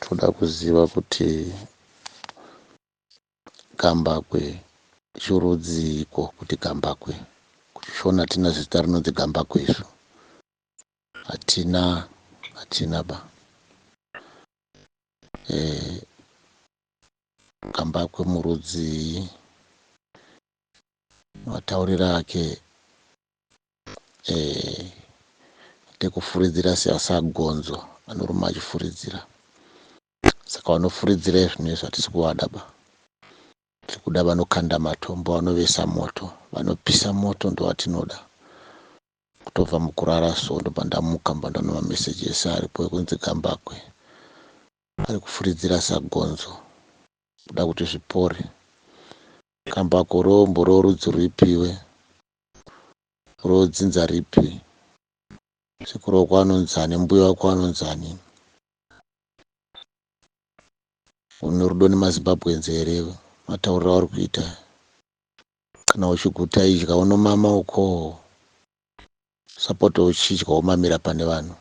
Toda kuziva kuti Gambakwe chirudziiko kuti Gambakwe. KuchiShona hatina zita rinonzi Gambakwe isu. Hatina hatina ba. Eh, Gambakwe murudzii? Matauriro ake eh, tekufuridzira sagonzo anoruma achifuridzira. Saka vanofuridzira izvino izvi hatisi kuvada ba. Tiri kuda vanokanda matombo, vanovesa moto, vanopisa moto ndovatinoda. Kutobva mukurara so ndobva ndamuka mba ndaona mameseji ese aripo ekunzi Gambakwe ari kufuridzira sagonzo kuda kuti zvipore. Gambakwe rombo rorudzi rwuipiwe rodzinza ripi sekuru wako anonzani mbuya wako anonzani Une rudo nemaZimbabweans here matauriro auri kuita kana uchiguta idya unomama ukoo usapota uchidya womamira pane vanhu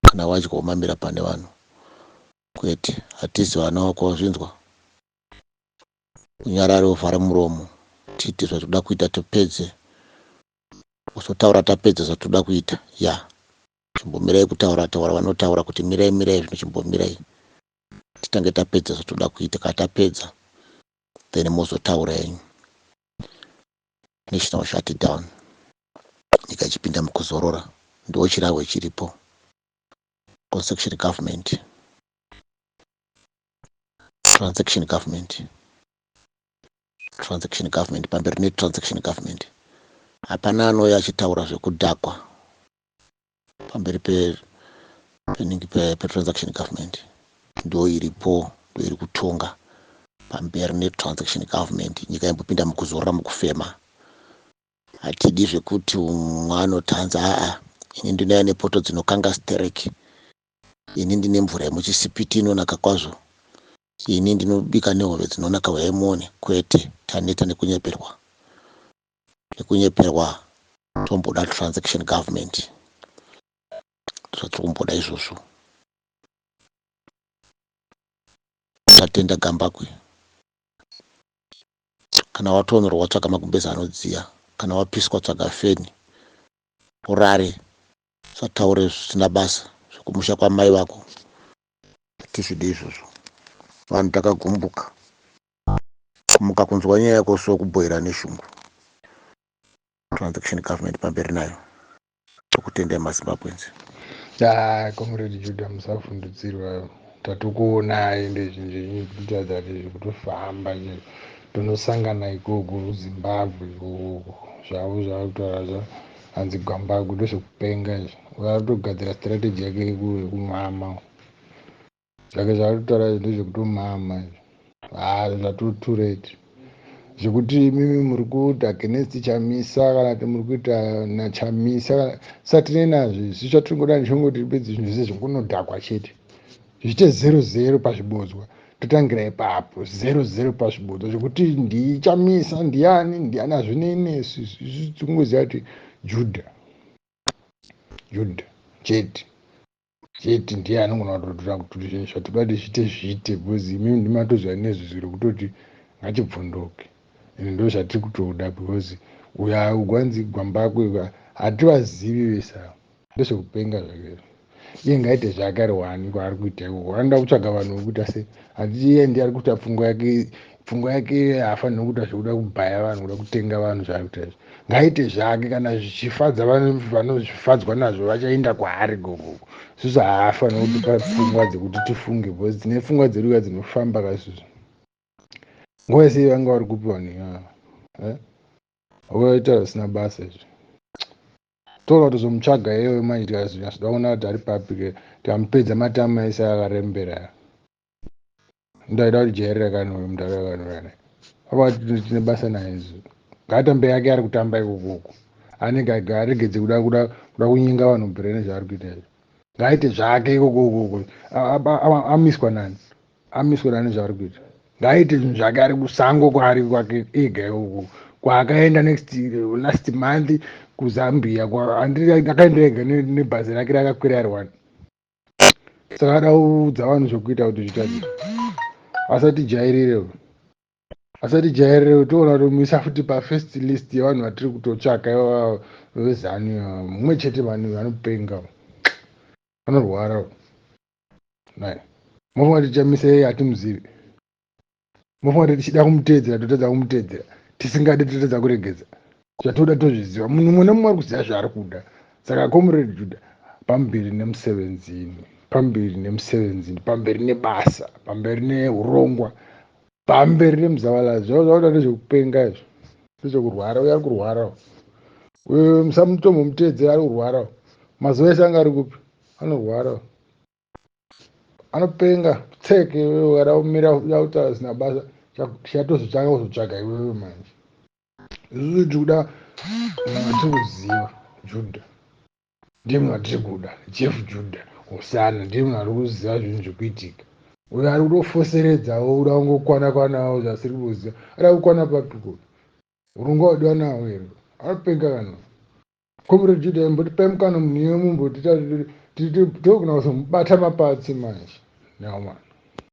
kana wadya womamira pane vanhu kwete hatizi vana wako wazvinzwa unyarare uvhare muromo tiite zvatoda kuita topedze usotaura tapedza zvatoda kuita ya yeah. Chimbomirai kutaura taura vanotaura kuti mirai mirai zvino chimbomirai titange tapedza zvatoda kuita kana tapedza then mozotaura henyu national shutdown nyika ichipinda mukuzorora ndiwo chirahwe chiripo construction government transaction government transaction government pamberi netransaction government hapana anouya achitaura zvekudhakwa pamberi peningi petransaction government ndo iripo ndo iri kutonga pamberi netransaction government nyika imbopinda mukuzorora mukufema hatidi zvekuti umwe anotanza aa ini ndinouya nepoto dzinokanga stereki ini ndine mvura yemuchisipiti inonaka kwazvo ini ndinobika nehove dzinonaka huyai muone kwete taneta nekunyeperwa nekunyeperwa tomboda transaction government zvatiri kumboda izvozvo tatenda Gambakwe kana watonorwa tsvaga magumbezi anodziya kana wapiswa tsvaga feni urare usataure zvisina basa zvekumusha kwamai vako hatizvidi izvozvo vanhu takagumbuka kumuka kunzwa nyaya yako so kubhoira neshungu transaction government pamberi nayo tokutendai mazimbabweans. Ah, comrade Judah musavhundutsirwa tatokuonai ndezvinhu zvenyu kutotaridza kuti zvekutofamba tonosangana ikoko kuzimbabwe ikoko zvavo zvava kutaura zva hanzi gwambagu ndozvekupenga izvi vakutogadzira strategy yake yekumama Zvake zvaari kutaura izvi ndezvekutomama izvi. Haa zvatoo late. Zvekuti imimi muri kuita against Chamisa kana kuti muri kuita naChamisa kana satinei nazvo isu chatingoda ndechongoti bedzi zvinhu zvese zvingonodhakwa chete. Zviite zero zero pazvibodzwa totangira ipapo zero zero pazvibodzwa zvekuti ndiChamisa ndiani ndiani hazvinei nesu isu tingoziva kuti Judah Judah chete. Chete ndiye anogona kutotora kuti zvinhu zvatoda kuti zviite zviite because imimi ndimatoziva nezvizvi rekutoti ngachibvondoke and ndo zvatiri kutoda because uyo gwanzi gwambakwe hativazivi vese ava ndezvekupenga zvake iye ngaite zvake ari wani kwaari kuita ikoko anoda kutsvaga vanhu vekuita se handiti iye ndiye ari kuita pfungwa yake pfungwa yake haafaniri kuita zvekuda kubhaya vanhu kuda kutenga vanhu zvaari kuita izvi ngaite zvake kana zvichifadza vanozvifadzwa nazvo vachaenda kwaari gogogo isusu haafaniri kutipa pfungwa dzekuti tifunge because tine pfungwa dzedu ka dzinofamba ka isusu nguva yese vanga vari kupi vanhu ivava eh? vaita zvisina basa izvi toda kutozomutsvaga iyoyo manje tikazonyatsoda kuona kuti ari papi ke tikamupedza matama ese akarembera Ndaida kuti jairira kani uyu mudhara yakanora naye. Apa tine basa naye isu. Ngaatambe yake ari kutamba ikoko. Anenge aregedze kuda kuda kuda kunyenga vanhu brain zvaari kuita izvi. Ngaaite zvake ikoko ikoko. Amiswa nani? Amiswa nani zvaari kuita? Ngaaite zvinhu zvake ari kusango kwaari kwake ega ikoko. Kwaakaenda next last month kuZambia kwa akaenda ega nebhazi rake rakakwira ari one. Saka ada kuudza vanhu zvekuita kuti zvitadzi. Asatijairire. Asatijairire, toona tomuisa futi pafirst list yevanhu vatiri kutotsvaka ivava veZanu, mumwe chete. Vanhu vanopenga, vanorwara. Nai mofunga kuti Chamisa hatimuzivi? Mofunga kuti tichida kumuteedzera totadza kumuteedzera, tisingadi totadza kuregedza? Zvatoda tozviziva. Munhu mumwe nemumwe ari kuziva zvaari kuda. Saka Comrade Juda, pamberi nemusevenzini, pamberi nemusevenzini, pamberi nebasa, pamberi neurongwa, pamberi nemuzavalazi. Zvavo zvakuda ndezvekupenga izvo, ndezvekurwara. Uyo ari kurwara uyo, musamutombomuteedzera, ari kurwara. Mazuva ese anga ari kupi? Anorwara, anopenga. Tseke iwewe, kada kumira kutaura zvisina basa, chatozotanga kuzotsvaga iwewe manje. Isusu tiri kuda munhu atiri kuziva. Juda ndiye munhu atiri kuda. Jeff Juda Hosana ndiye munhu ari kuziva zvinhu zvekuitika. Uyo ari kutofoseredzawo, uda kungokwana kwanawo zvasiri kuziva. Ada kukwana papiko? Urongwa wadiwa nawo here? Anopenga kana Comrade Juda. Imbotipai mukana munhu iye, mumboti togona kuzomubata mapatsi manje. Nawo mani.